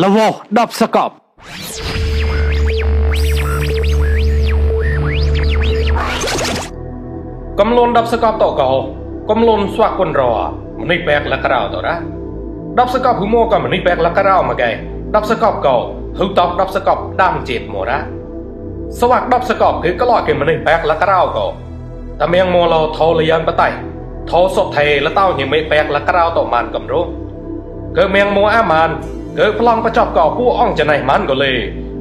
ละวอดับสกับกำลนดับสกับต่อเก่ากำลนสวักคนรอมันนี่แปลกละกระราวต่อนะดับสกับหูโมก็มันนี่แปลกละกระราวมาไงดับสกับเก่าหูตอกดับสกับดำเจ็ดหมดนะสวักดับสกับคือกระลอดกันมันนี่แปลกละกระราวก่อแต่เมียงโมเราทอเลยยันปะไตทอศพไทยและเต้ายังไม่แปลกละกระราวต่อมันกำรู้เกิดเมียงโมอามันเกิดพลังประจับก่อผู้อ่องจะไหนมันก็เลย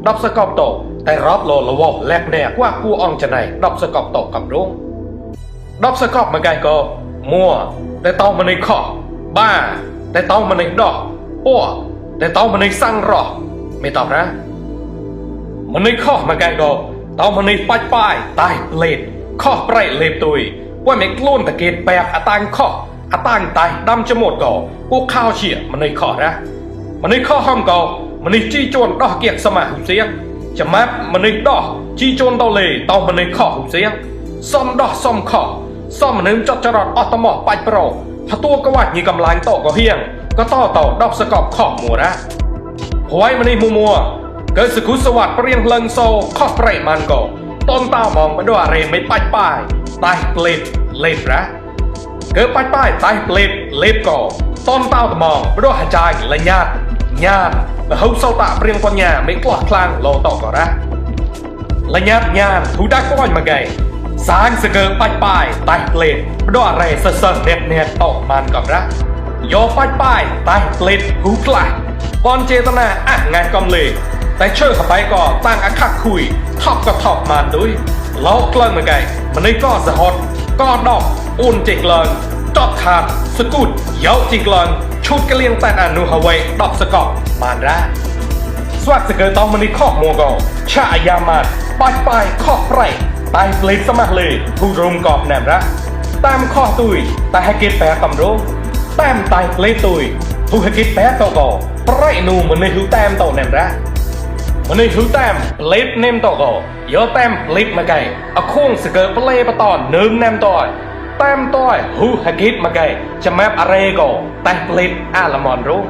ดับสกับตกแต่รอบโลละวอแลกแน่ว่าผู้อ่องจะไหนดับสกับตกกับรู้ดับสกับมาไงก็มัวแต่เต้ามันในข้อบ้าแต่เต้ามันในดอกอ้วแต่เต้ามันในสั่งรอไม่ตอบนะมันในข้อมาไงก็เต้ามันในป้ายป้ายตายเลดข้อเปรย์เลบตุยว่าไม่กล้นตะเกียบแปบตังข้อตังตายดำจะหมดก่อพวกข้าวเฉียมันในข้อนะมันในข้อห้องก่อมันในจี้โจนดอกเกียกสมาหุ่นเสียงจะมัดมันในดอกจี้โจนเต้าเลยเต้ามันในข้อหุ่นเสียงซ่อมดอกซ่อมข้อซ่อมมันนึงจัดจรอดออตมอไปโปรถ้าตัวกวัดมีกำลังโตก็เฮียงก็ต่อดอกสกอบข้อมัวนะหวยมันในมัวเกิดสกุลสวัสดิ์เปรียงเพลิงโซข้อเปรย์มันก่อต้นตามองไปด้วยอะไรไม่ป้ายตายเปลดเล็บนะเกิดป้ายตายเปลดเล็บก่อต้นเต้าตมองไปด้วยหายใจและญาติแล้วเขาเศร้าตาเปรียงปัญญาไม่กลอดคลางโลต่อก่อนนะและญาติถูได้ก้อนมาไงสางสเกิดป้ายตายเปลดไปด้วยอะไรเสเน็ตตกมันก่อนนะโยป้ายตายเปลดหูกลายบอลเจตนางานกำเลยแต่เชื่อเข้าไปก็ตั้งอาคักคุยท็อปกับท็อปมันด้วยแล้วกล้องมาไงมันนี่ก็สะฮดก็ดอกอุ่นจิกเลิงจอดขาดสกุดเยาจิกเลิงชุดกระเลียงแต่อนุฮาวายดอกสกอบมันได้สวัสดิ์เกิดต้องมันนี่ข้อมัวกอชายามันป้ายข้อไพร่ตายเปลี่ยนสมัครเลยผู้รุมกอบแนมระตามข้อตุยแต่ให้เกตแปะตำรงแต้มตายเปลี่ยนตุยผู้ให้เกตแปะต่อก่อไพร่นูมันในหิวแต้มต่อแนมระมันในหิวแต้มเปลี่ยนเนมต่อก่อเยอะแต้มเปลี่ยนมาไงเอาโค้งสเกิดเปลี่ยนประตอนเนิมแนมต่อแต้มต่อยหูให้เกตมาไงจะแมปอะไรก่อแต่เปลี่ยนอาละมอนรู้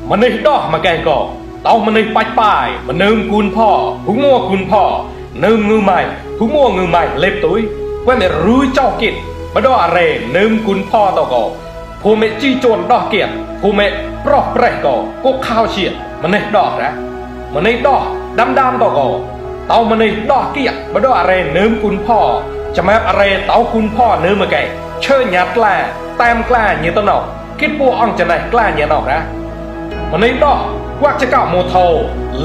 มันในดอกมาไงก่อเต้ามันในป้ายมันเนิมกุนพ่อผู้งัวกุนพ่อเนิมงือใหม่ผู้งัวงือใหม่เล็บตุ้ยว่าไม่รู้เจ้ากิจมาดออะไรเนิมกุนพ่อต่อก่อผู้ไม่จี้โจนดอกเกียรผู้ไม่ปลอกแปรก่อก็ข้าวเฉียดมันในดอกนะมันในดอกดำต่อก่อเต้ามันในดอกเกียรมาดออะไรเนิมกุนพ่อจะแม้อะไรเต้ากุนพ่อเนิมมาไงเชิญยัดแกล้แต้มแกล้เงี้ยต้นหนอกคิดปัวอ่องจะไหนแกล้เงี้ยหนอกนะมันในดอกว่าจะเก่าโมโท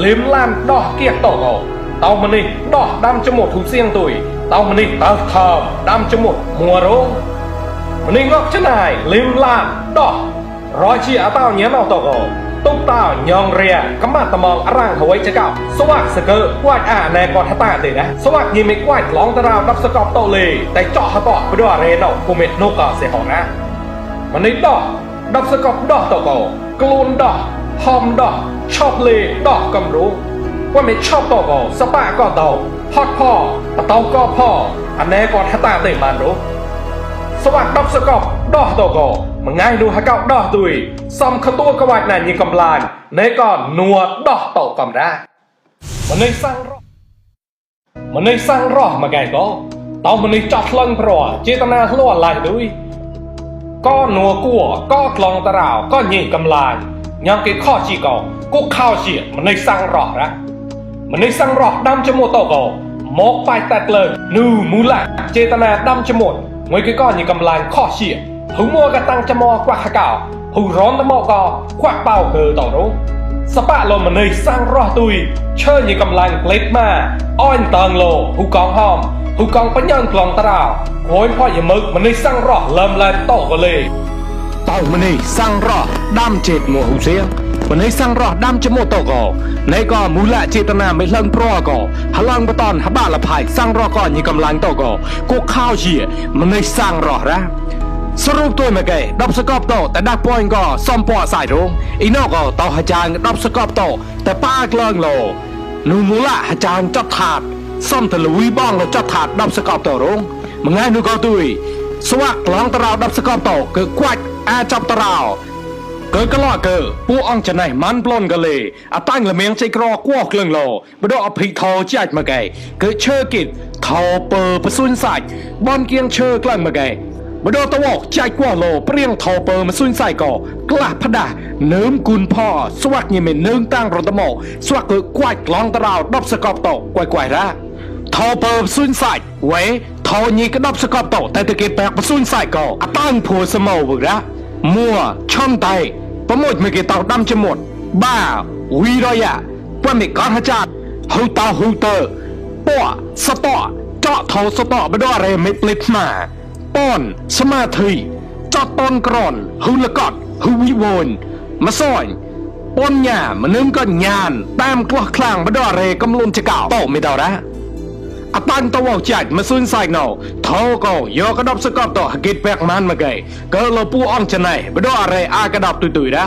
ลิ้มล้านดอกเกียกต่อก่อเต้ามันนี่ดอกดำจมูกถูกเสียงตุยเต้ามันนี่เต้าทองดำจมูกมัวโรงมันนี่งอกจะไหนลิ้มล้านดอกร้อยชีอาเต้าเนี้ยเอาต่อก่อตุ๊กเต้ายองเรียกำมัดตะมองร่างหวยจะเก่าสวักสเกอร์วาดในกอดตาเลยนะสวักยิงไม่กวาดร้องตะราวรับสกอบโตเลยแต่เจาะหะต่อไปด้วยเรนเอากูเม็ดนกก่อเสียหอนะมันนี่ดอกดับสกอบดอกต่อก่อกลูนดอกหอมดอกชอบเลยดอกกำรู้ว่าไม่ชอบต่อก่อสปะก็เต่าพอดพ่อตะเต่าก็พ่ออันแน่ก่อนตาเตะมันรู้สวัสดิ์ดับสกอบดอกต่อก่อมันง่ายดูฮะเก่าดอกตุยซ้ำขตัวกวาดนานยิงกำลานในก่อนนัวดอกต่อกำได้มันในสร้างรอมาไงก็เต่ามันในจับลังพรอเจตนาล้วนลายด้วยก็นัวกัวก็กลองตะราวก็ยิงกำลานยังเกิดข้อจีก่อก็ข้าวเฉียดมันในสร้างรอนะมันในสร้างรอดำจมูกต่อก่อมกไปแตกเลยนูมูละเจตนาดำจมูกงวยก็ยิงกำลานข้อเฉียดหูมัวกระตังจมอกว่าขก่าวหูร้อนตะมอกอควักเป่าเกอต่อรู้สปะลมมันในสร้างรอตุยเชิญยิงกำลังเล็ดมาอ้อนตังโลหูกองหอมหูกองปัญญากลองตะราวโอยพ่ออย่ามึกมันในสร้างรอเริ่มแรงโตกันเลยเต่ามันนี่สร้างรอดำเจ็ดหมัวหูเสียงมันนี่สร้างรอดำจมูกโตก่อในก็มูละเจตนาไม่เลิงปลอก่อพลังปะตอนฮบ้าละพายสร้างรอก่อนยิงกำลังโตก่อก็ข้าวเฉียมันนี่สร้างรอนะสรุปตัวมาไงดับสกอบโตแต่ดักปอยก็ซ่อมปอสายรงอีนอกก็ต่อหจางดับสกอบโตแต่ป้ากลางโลนูมูละหจางจัดถาดซ่อมทะลุวิบ้องเราจัดถาดดับสกอบโตรงมึงไงนูก็ตุยสวักกลองตะราวดับสกอบโตเกิดกวาด อาจับตราวเกิดก็ล่อเกิดผู้อ่องจะไหนมันปล้นกันเลยอาตั้งละเมียงใจกรอกวกเรื่องโลบดอภิทอจัดมาไกเกิดเชื่อกิจทอเปอร์ประสุนใส่บอลเกียงเชื่อกลางมาไกบดอตะวอกใจกว่าโลเปรี้ยงทอเปอร์มาสุนใส่ก่อกล้าพดาเนิ้มกุนพ่อสวักยังเป็นเนิ้มตั้งรถโมสวักเกิดกวาดกลองตะราวดับสกอบโตกวายๆละทอเปอร์สุนใส่เว้ทอนี้ก็ดับสกอบโตแต่ตะเกียบแปลกประสุนใส่ก่ออาตั้งผัวสมอบึกละมัวช่องไตประโมทเมื่อกี้เต่าดำจะหมดบ้าวีรอยะว่าไม่ก่อนฮะจัดฮูตาฮูเตอร์ป้อสตอเจาะเท่าสตอไปด้วยอะไรไม่ปลิดมาป้อนสมาธิเจาะต้นกรอนฮูละกอดฮูวิโวนมาซ่อนป้อนหญ้ามันนึงก็งานตามกลักคลางไปด้วยอะไรกำลังจะเก่าโตไม่เดาละอาตันตะวันจัดมาซุนใส่เนาเท่าก็ยอกระดับสกอบต่อกิดแบกมันมาไงก็เราปูอ่องจะไหนไปด้วยอะไรอากระดับตุยๆนะ